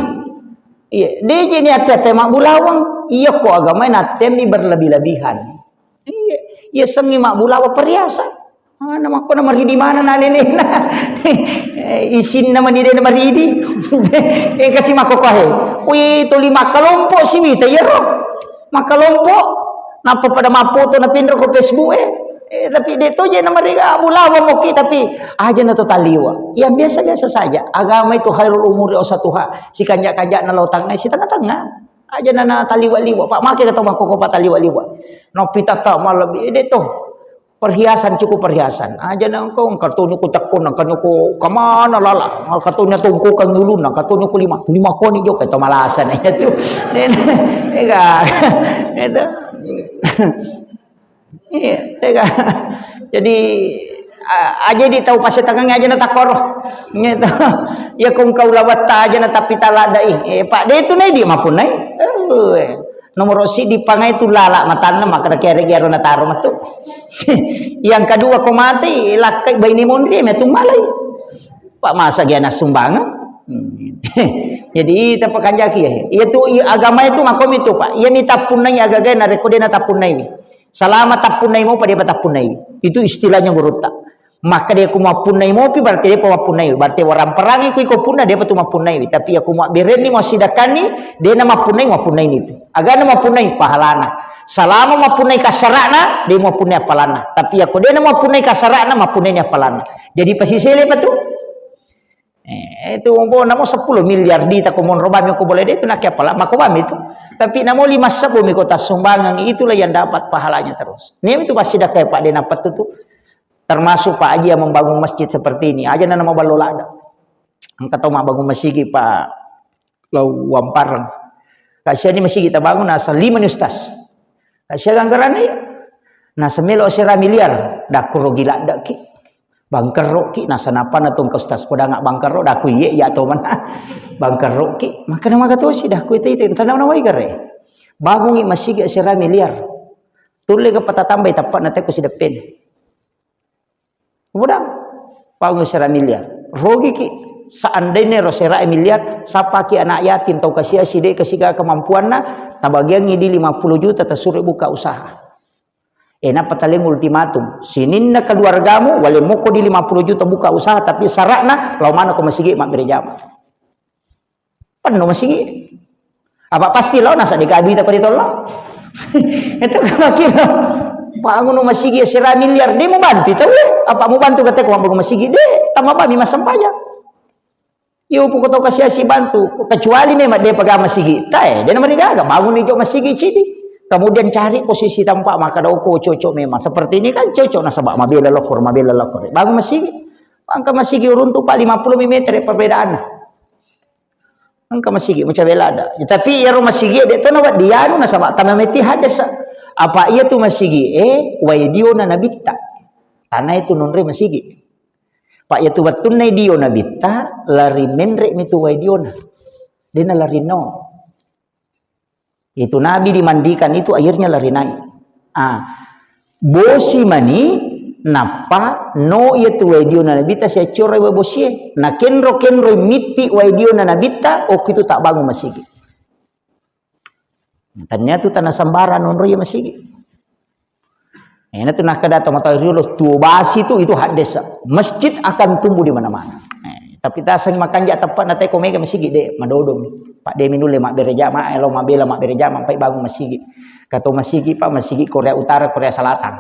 Iya, deje ni ate-ate mabbulawang. Iya ko agama natemmi berlebih-lebihan. Iya, iya sengi mabbulawang perhiasan. Ana makko na maridi mana na lelena. Isinna mani de na maridi. Eh, kasi makko kahe. Wih, tuli makkalompo siwita iyaro. Makkalompo, nappa pada mappoto na pinro ko Facebook e. Eh, tapi de to je na mariga abu lawa moki, tapi aja na to taliwa. Yang biasa-biasa saja. Agama itu khairul umuri ausatuha. Si kanja-kanja na lautang na si tengah-tengah. Aja na, na taliwa-liwa. Pak make kata makko ko pa taliwa-liwa. No pitata malebbi de to. Perhiasan, cukup perhiasan. Aja nengko, katoni ko cekko, nengko ko kemana lala. Katoni tongko kan nguluna, katoni ko lima, lima koni jokka to malasan itu. Ega. Itu. Iya, tega. Jadi, a-, aja di tau pasetangan aja na takoro. Gitu. Ya kong kau lawatta aja na tapi taladai. Eh, Pak, de itu nai di mapunai. Eh, nomor si di pangai tu lala matanna maka kere gero na taro matu. Yang kedua ko mati lakkai baini mondri metu malai. Pak masa dia na sumbangan. Hmm. Jadi tapakanjaki ya. Iya tu i-, agama itu makomi tu, Pak. Iya mi tapunnai agaga na rekode na tapunnai. Salama tappunnai mopa, depa tappunnai. Itu istilahnya gurutta. Maka dia ku mappunnai mopi, berarti depa mappunnai. Berarti orang perangi ku iko punna, depa tu mappunnai. Tapi aku mabberenni, masidakkanni, dena mappunnai, mappunnai itu. Agana mappunnai pahalana. Salama mappunnai kasarana, de mappunnai apalana. Tapi aku dena mappunnai kasarana, mappunnai apalana. Jadi pasisele pa tu. Eh, itu umbo namo sepuluh miliar di tako monro bami ko boleh de itu nak apa lah, mako bami itu. Tapi namo lima sebbu mi kota sumbangan, itulah yang dapat pahalanya terus. Ini itu pasti dah kayak Pak Dena Petu tuh. Termasuk Pak Haji yang membangun masjid seperti ini. Aja nana mau ballo lada. Engka tau mau bangun masjid Pak Lau Wampareng. Kasihan ini masjid kita bangun asal lima nih Ustaz. Kasihan anggaran nih. Nah, semelo sera miliar, dah kuro gila dah ki. Bangkerro ki, nasa napa na tong ke Ustaz podanga bangkerro, dah ku iye, iya to mana. Bangkerro ki, makanya maka to sih, dah ku itu, itu, entah nama wai gare. Bangungi masigi sera miliar. Tulle ke pata tambai tapak na teko si depen. Udah, bangun sera miliar. Rogi ki, seandainya ro sera miliar, sapa ki anak yatim, tau kasia side, kesiga kemampuanna, tabagiangi di lima puluh juta, tasuri buka usaha. Eh, nappa taleng ultimatum. Sininna keluargamu, wale moko di lima puluh juta buka usaha, tapi syaratna, lao mana ko masigi mabbere jama. Penno masigi. Apa pasti lao nasa dega duita ko ditolong. Itu kalau kira bangun masigi sera miliar, de mau bantu tau. Apa mau bantu kata ko bangun masigi, de, tambah bami masempajang. Iyo, poko tau kasiasi bantu, kecuali memang dia pegang masigi, tae, dia nama gaga, bangun ijo masigi cidi. Kemudian cari posisi tampak, maka doko cocok memang. Seperti ini kan cocok nasaba mabela lokor, mabela lokor. Bangun masigi, angka masigi uruntu pak lima puluh meter perbedaanna. Angka masigi, macam bela ada. Ya, tapi ya rumah masigi dia tu nawa dia anu nasaba tama meti hadas. Apa iya tu masigi, eh, waidiona nabitta. Tanah itu nonre masigi. Pak, iyatu wettunna idio nabitta, lari menre mi tu wae diona. Dena lari no. Itu Nabi dimandikan itu airnya lari naik. Ah, bosi mani nappa no iyatu wae diona nabitta siaccoro wae bosie. Na kenro-kenro mitti wae diona nabitta, okko itu tak bangun masigi. Tania tu tanah sembarang nonro iya masigi. Eh, na tu nakkeda to mata riolo tuo basi tu itu haddesa. Masjid akan tumbuh di mana-mana. Eh, tapi taseng makanja tepat na teko mega masigi de madodomi. Pak de minulle mabbere jama, elo mabela mabbere jama, pai bangun masigi. Kato masigi pak masigi Korea Utara, Korea Selatan.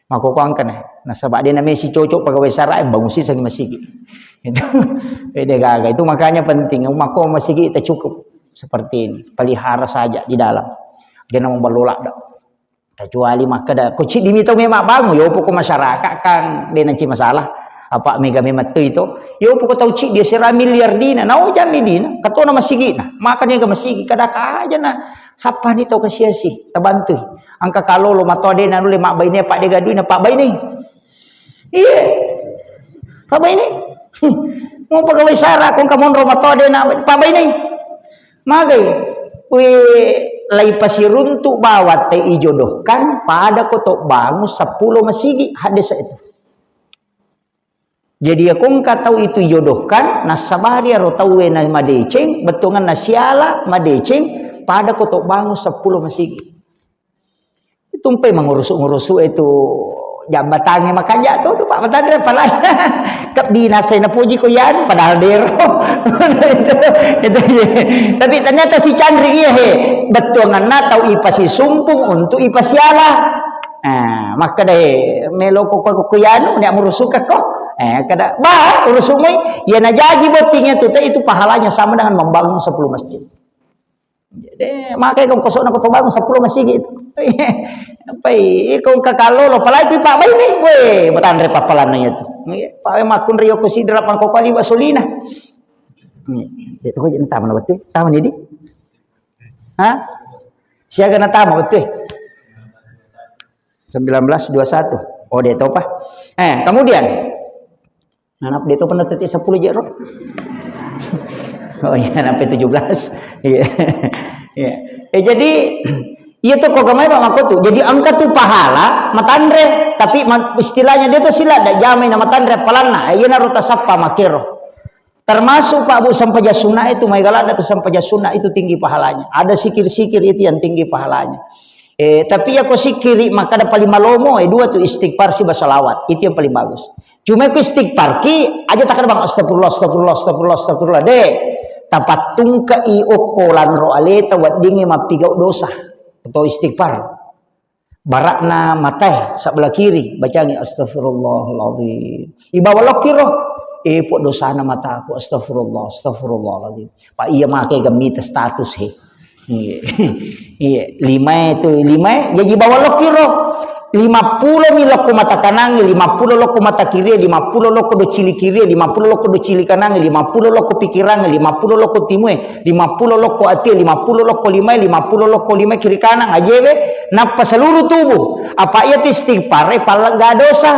Mako kuangkana. Nasaba de na mesi cocok pegawai sara, eh, bangun siseng masigi. Itu beda gaga. Itu makanya penting. Mako masigi tak cukup seperti ini. Pelihara saja di dalam. Dia nama ballola dah. Kecuali makkeda, ko ciddi mi tau memang bangun, yo poko masyarakat kan de nanci masalah. Apa mega memang tu itu, yo poko tau ciddi sera miliar dina, nau jami dina, katona masigi na, maka niga masigi, kada kaja na, sapa ni tau kasiasi, tabantui. Angka kalo lo matoa de na nule mak baine pak de gadui na pak baine. Iya. Pak baine. Mau pegawai sara kong kamonro matoa de na pak baine. Magai, we lai pasiruntu bawang te ijodohkan pada ko to bangun seppulo masigi, hadis itu. Jadi ya kongka tau itu ijodohkan, nasabari aro tau we na madeceng, bettuangan na siala madeceng, pada ko to bangun seppulo masigi. Tumpai mangurusu-ngurusu itu jabatannya makanja tu, tu Pak Matandra apalagi kep dinasai napuji ko yan padahal dero. Itu, itu, tapi ternyata si Chandri iya he bettuanganna tau ipasi sumpung untuk ipasiala. Nah, maka deh melo ko ko ko yanu nek murusuka ko. Eh, kada ba urusumai ya najaji bottingnya tu te itu pahalanya sama dengan membangun sepuluh masjid. De, makai kong kosokna ko to bangun seppulo masigi itu. Pai, iko engka kallolo, apalagi Pak Baini, weh, matanre pappalanna iya tu. Pak, weh, makkunrai yoko sidra pangko kali wasolina. De, to ko je tama na betul, tama ni di. Hah? Siaga na tama betul. Sembilan belas dua satu. Oh, de topa. Eh, kemudian, nah, de topa na tete seppulo jero. Oh iya, sampai tujuh belas. Iya. Iya. Eh, jadi, iya to ko gamai Pak Makotu. Jadi engka tu pahala matanre, tapi ma-, istilahnya de to sila da jamai na matanre appalanna. Eh, iya naro tasappa makero. Termasuk Pak Bu sempajang sunat itu, mai galak tu sempajang sunat itu tinggi pahalanya. Ada sikir-sikir itu yang tinggi pahalanya. Eh, tapi ya ko sikiri makkada paling malomo, eh, dua tu istighfar siba salawat. Itu yang paling bagus. Cuma ko istighfar ki, aja takkada bang, astagfirullah, astagfirullah, astagfirullah, astagfirullah. De, tapattungkai okko lanro aleta weddingngi mappigau dosa. Atau istighfar. Barakna matae sebelah kiri, bacangi astagfirullahaladzim. Ibawa lokiro, eh, po dosana mataku, astagfirullah, astagfirullahaladzim. Pak iya make gemmita status he. Iya. Iya, lima itu, lima, jadi bawa lokiro. Lima puluh mi lokko mata kanangi, lima puluh lokko mata kiri, lima puluh lokko docili kiri, lima puluh lokko docili kanangi, lima puluh lokko pikirangi, lima puluh lokko timue, lima puluh lokko atie, lima puluh lokko limae, lima puluh lokko limae kiri kanang, ajewe, nappa seluruh tubuh. Apa iya tu istighfar, eh, pallegga dosa.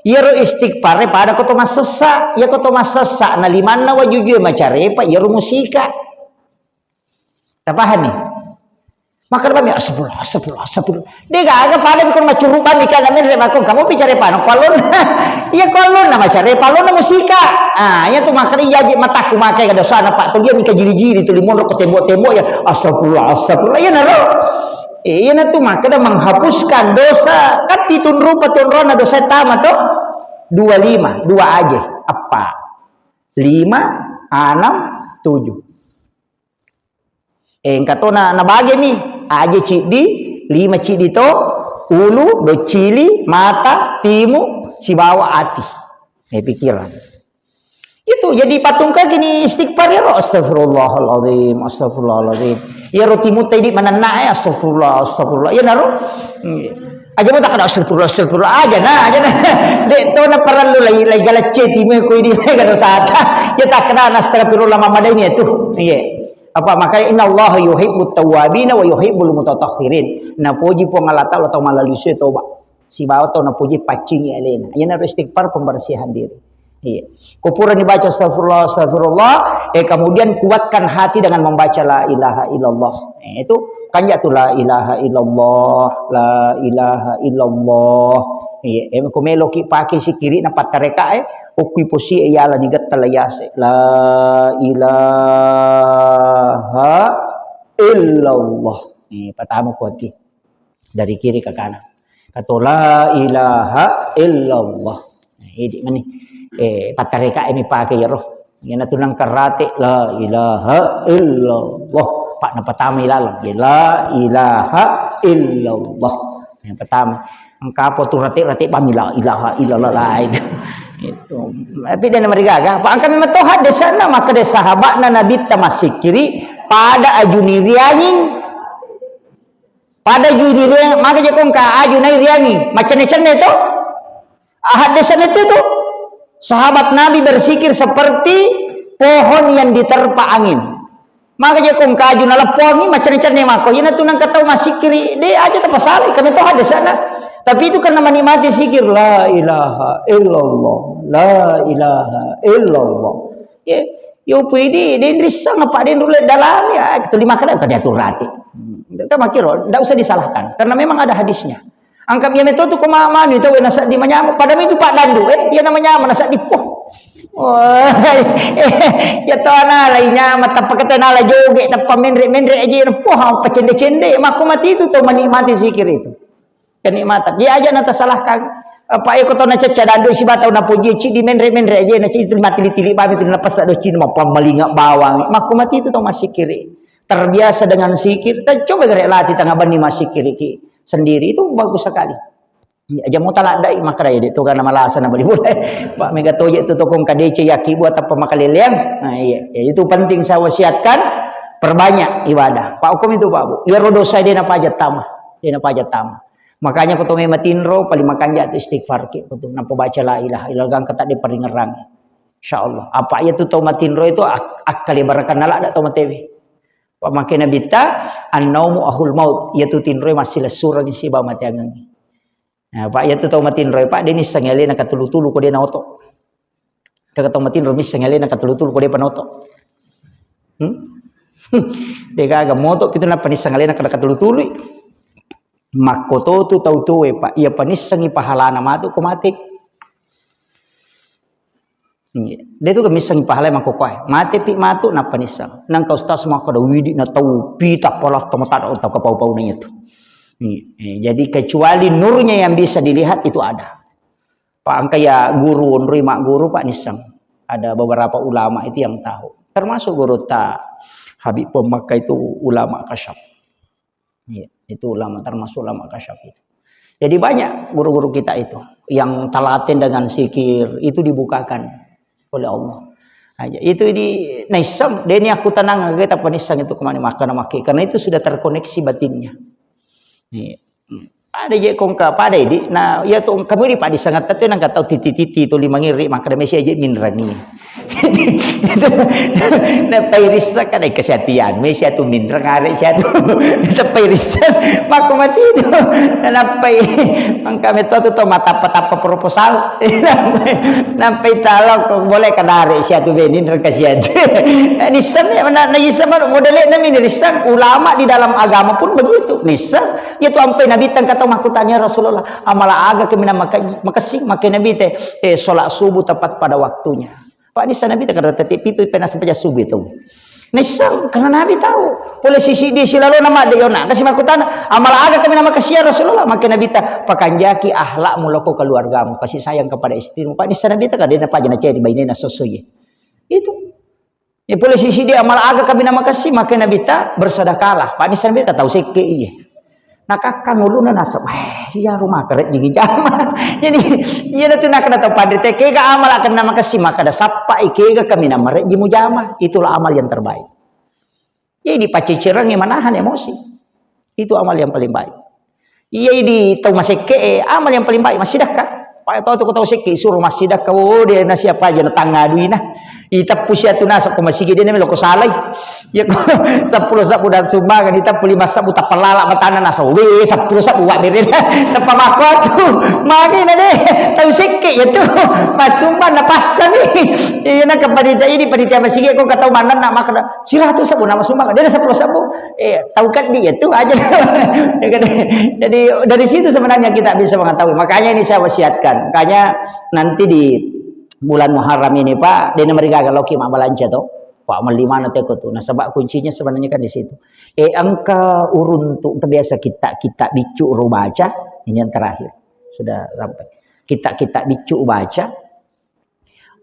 Iyaro istighfar, eh, pada ko to massessa. Iya ko to massessa, na limanna wajujue macarepa, iyaro musika. Tapahanni? Makkeda bami, astagfirullah, astagfirullah, astagfirullah. De gaga pada bikon macurru bami kana menre makko kamu bicara pano kualon. Iya kualon na macare palon na musika. Ah, iya tu makkeda iya ji matakku makai kada sana Pak tu dia mika jiri-jiri tu limonro ko tembok-tembok ya astagfirullah, astagfirullah. Iya naro. Iya na tu makkeda menghapuskan dosa. Kan pitun rupa tunrona dosa tama to. Dua lima, dua aja. Apa? Lima, enam, tujuh. Eh, engka to na, nabageni, aje ciddi, lima ciddi to, ulu, docili, mata, timu, sibawa ati. Eh, pikiran. Itu, jadi patungka gini istighfar ya, astagfirullahaladzim, astagfirullahaladzim. Ya roti mutai di manenna, eh, astagfirullah, astagfirullah. Ya naro. Hmm. Aja mau tak ada astagfirullah, astagfirullah. Aja nah, aja nah. Dek to na parallu lai, lai galacce timu ko ini, lai gado sata. Ya tak kena astagfirullah mamadainya itu. Iya. Apa makanya innallaha yuhibbut tawwabina wa yuhibbul mutatahhirin. Napoji Puang Allah Taala tau mallalu sue toba. Sibawa tau napoji paccingi alena. Iyanaro istighfar pembersihan diri. Iya. Ko purani baca astagfirullah, astagfirullah, eh, kemudian kuatkan hati dengan membaca la ilaha illallah. Eh, itu kan ya tu la ilaha illallah, la ilaha illallah. Iya, eh, ko meloki pakai sikiri na pattareka, eh, okui posi e yala ni getta la yase. La ilaha illallah. Eh, pertama kuati. Dari kiri ke kanan. Kato la ilaha illallah. Nah, idi mani. Eh, pattareka mi pakai ya roh. Yana tunang karate la ilaha illallah. Pak na pertama ilalang. Ya, la ilaha illallah. Yang pertama. Engka apa tu rate-rate bami la ilaha illallah lain. Itu. Tapi dia nama digaga. Pak angka memang toha desana maka de sahabatna Nabi tamasik kiri pada ajuni rianging. Pada aju iriang, maka je kong ka aju nai riangi, macenne-cenne to. Ahad desa itu tu. Sahabat Nabi bersikir seperti pohon yang diterpa angin. Maka je kong ka aju naleppo angin, macenne-cenne mako. Ina tu nang katau masikiri, de aja tapasale, kami to hadesana. Tapi itu karena menikmati sikir, la ilaha illallah, la ilaha illallah. Ya, yo pui di, de rissang apa de rulle dalam ya, itu lima kali tadi atur rati. Kita makiro, ndak usah disalahkan, karena memang ada hadisnya. Angkat dia metode tu koma manu itu wena sadi manyamuk, padahal itu Pak Dandu, eh, dia nama nyamuk nasa dipoh. Wah, ya to ana lai nyamuk, tappa kata nala joget, tappa menre-menre aja, poh, apa cende-cende, mako mati itu to menikmati zikir itu. Kenikmatan. Dia aja nata salahkan. Apa eko to na cecca Dandu siba tau na puji, ci di menre-menre aja, na ci itu mati tili babi tu na pasa do cina, apa malinga bawang. Mako mati itu to masikiri. Terbiasa dengan sikir, kita coba gere latih tengah bani masikiri ki sendiri, itu bagus sekali. Iya, aja mau talak dai makara ya, itu karena malasa na bali boleh. Pak mega toje tu tokong kadece yaki buat apa makaleleang. Nah, iya, ya, itu penting saya wasiatkan. Perbanyak ibadah. Pak, hukum itu, Pak, Bu. Iyaro dosa de napaja tama. De napaja tama. Makanya ko to mematinro, paling makanja tu istighfar ki, ko tu. Nampa baca la ilaha illallah, gangka tak diparingerang. Insya Allah. Apa iya tu tau matinro itu ak-, akkale barakanna ladda tau matewe. Pak, make Nabitta, "Annaumu ahul maut." Iya tu tinro massilessureng siba mateangengi. Nah, Pak, iya tu tau matinro, Pak, de nisseng alena katulu-tulu ko de naoto. Kaka tau matinro misseng alena katulu-tulu ko de panoto. Hmm? De gaga moto pitu nappa nisseng alena kada katulu-tului. Makkoto tu tau tuwe, Pak. Iya panissengi pahalana matu ko mate. Iya. De tu missengi pahala makkokoe. Mate pi matu nappa nisseng. Nangka ustaz makkada widi na tau pita pala tau matada tau kapau-pau na itu. Iya. Eh, jadi kecuali nurnya yang bisa dilihat itu ada. Pak, engka ya guru, onroi magguru, Pak, nisseng. Ada beberapa ulama itu yang tahu. Termasuk guru ta Habib Pemakka itu ulama kasyaf. Iya, itu ulama, termasuk ulama kasyaf itu. Jadi banyak guru-guru kita itu yang telaten dengan zikir itu dibukakan oleh Allah. Nah, itu di naisseng, deni aku tenang, kita penisseng itu kemana makan makai, karena itu sudah terkoneksi batinnya. Iya. Hmm. Pada je kongka, pada idi, na iya tu kami di padi sangat tu nang katau titi-titi tu lima ngiri, maka da mesi aja minrani. Nappai rissa kada kesatian, mesi atu minrang are siatu. Nappai rissa, maka mati tu. Nappai, mangka meto tu to matappa-tappa proposal. Nappai talo ko boleh kadare siatu benin reka siatu. Nisseng ya, na, na isa baru modele na min rissa, ulama di dalam agama pun begitu. Nisseng, Iya tu ampai Nabitta engka tau makkutana, "Ya Rasulullah, amala aga kaminang maka-, makessing?" Makkeda Nabitta, "Eh, sholat subuh tepat pada waktunya." Pak, nisseng Nabitta kada tette pitu penasa paja subuh itu. Nisseng, karena Nabi tahu. Pole sisi dia silalona madde yona. Kasi makkutana, "Amala aga kaminang makessing ya Rasulullah?" Makkeda Nabitta, "Pakanjaki akhlakmu lao ko keluargamu, kasih sayang kepada istrimu." Pak, nisseng Nabitta kada na paja na ceri bainena sosoye. Itu. Ya, pole sisi dia, "Amala aga kaminang makessing?" Makkeda Nabitta, "Bersedekahlah." Pak, nisseng Nabitta tau sekke iya. Nakakang uluna nasaba, "Eh, iya rumah kerja jama." Jadi, iya tu nakada tau panrita, "Kega amala kaminang makessing?" Makkeda, "Sappai kega kaminang marejji mujama." Itulah amal yang terbaik. Jadi, pacecerangi manahan emosi. Itu amal yang paling baik. Iya, di tau masekke, eh, amal yang paling baik, massidakka. Pak, tau tu ko tau sekke, suruh massidakka, oh, dia nasiap aja na tangnga duina. Iteppu siatu nasa ko masigi dia nami loko salai. Ya ko seppulo sabbu dan sumbangan, iteppu lima sabbu tappalala matana nasa, weh, seppulo sabbu wa berena. Teppa makkuatu. Magi na deh, tau sekke ya tu. Masumbang na passami. Iya, na kepada ini, panitia masigi ko katau manenna makkeda, Siratu sabbu nama sumbang, dia ada seppulo sabbu. Eh, tau kan dia tu aja. Ya kan? Jadi dari situ sebenarnya kita bisa mengetahui. Makanya ini saya wasiatkan. Makanya nanti di bulan Muharram ini, Pak, dena marigaga loki mabbalanca to. Pak, melli mana teko tu. Nasaba kuncinya sebenarnya kan di situ. Eh, engka uruntu, engka biasa kita, kita biccu ro baca, ini yang terakhir. Sudah sampai. Kita, kita biccu baca,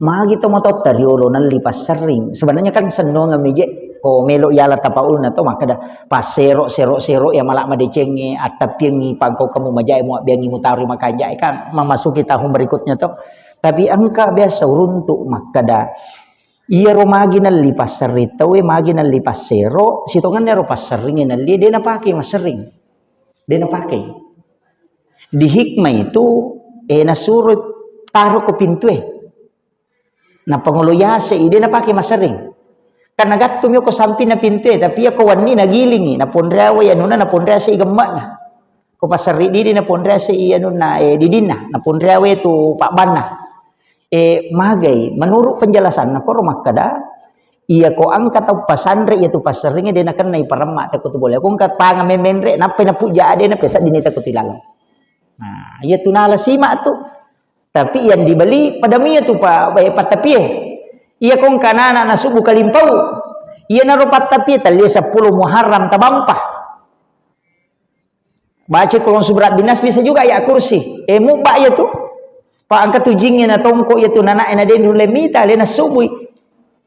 Magi to matotta riolo nelli passerring. Sebenarnya kan sennongeng mi je, ko melo yala tapaulna to makkeda passero, sero, sero ya mala madecengnge, attappiengngi pangkau kamu majae muabbiangngi mutaro makanjae kan memasuki tahun berikutnya to. Tapi engka biasa uruntu makkeda, iyaro magi nelli passerring tauwe, magi nelli passero, sitongenna ro passerring nelli, de napake masserring. De napake. Di hikmah itu, eh, nasuro taro ko pintue. Napangolo yase i, de napake masserring. Karena gattu mi ko sampinna pintue, tapi iya ko wenni nagilingi, naponreawe anunna, naponrease i gemme'na. Ko passerri didi naponrease i anunna, eh, didinna, naponreawe tu pabbanna. Eh, magai, menurut penjelasanna koro makkeda, iya ko engka tau pasanre iya tu passerringnge de nakennai paremma teko tu bola. Ko engka panga memenre, nappai napujja ade, nappai seddini teko tu ilalang. Nah, iya tu nala simak tu. Tapi yang dibeli pada mia tu pa, eh, pattapie. Iya ko engka nana nasubu kalimpau. Iya naro pattapie talia seppulo Muharram tabampa. Baca Qul a'udzu birabbinas, bisa juga ayat kursi. Eh, mubba iya tu. Pa engka tu jingnge na tongko iya tu, nana ena de nulle mita, alena subui.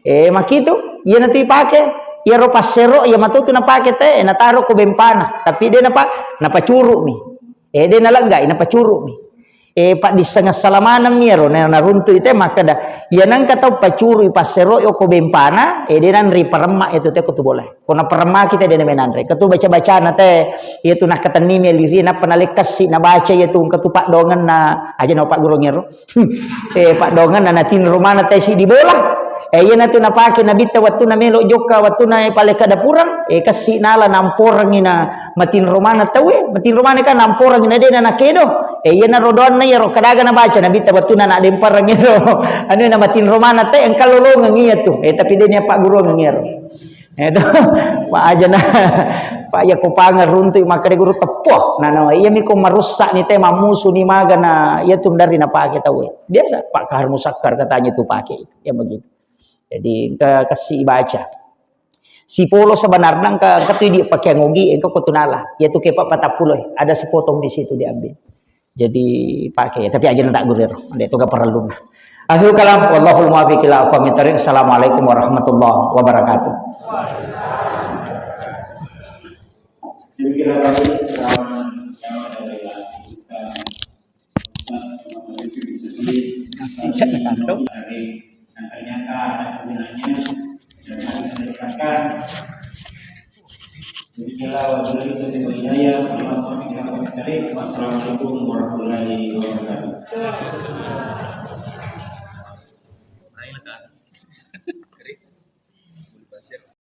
Eh, makitu, iya natu ipake. Iya ro passero, iya matu tu napake te, nataro ko bempana. Tapi de napa, napacuru mi. Eh, de naleggai, napacuru mi. Eh, paddisseng assalamaneng mi ero, na, naruntu ite makkeda, iya nengka tau pacurui passero yoko bempana, eh, de nanri paremma itu te ko tu bola. Ko na paremma kita de na menanre. Ketu baca-bacana te, iya tu nakkatenni mi liri, nappa nalekkassi, nabaca iya tu, engka tu paddongenna, aja na paggurung ero. Eh, paddongenna natinro mana te si di bola. Eh, iya natu napake nabitta wattu na melo jokka, wattu na paleka dapurang, eh, kassi nala namporengi na matinro mana tauwe, matinro mana kan namporengi na de na nakedo. Eh, iya na rodoanna iya ro kadaga nabaca nabitta wattu na nadempareng ero. Anu na matinro mana te engka lolongeng iya tu. Eh, tapi de ni apa gurung ero. Itu, Pak aja na, Pak ya ko pangeruntu makkeda guru teppo. Nah, nah, iya mi ko marusak ni te mamusu ni magana, iya tu dari napake tauwe. Biasa, Pak Kahar Musakkar katanya tu pake. Ya begitu. Jadi, ke, kasih baca. Sipolo sebenarnya engka, engka tu di pakai ngogi, engka ko tunala. Iya tu ke Pak patappulo, ada sepotong di situ diambil. Jadi pakai, tapi aja tak gurir, ada itu gak perlu. Akhirul kalam, wallahul muwaffiq ila aqwamit thariq. Assalamualaikum warahmatullahi wabarakatuh. Demikianlah tadi ceramah yang ada dari Ustaz. Masih saya tergantung. Dan ternyata ada gunanya dan harus dilakukan. Demikianlah wabillahi taufiq wal hidayah. Wassalamualaikum warahmatullahi wabarakatuh.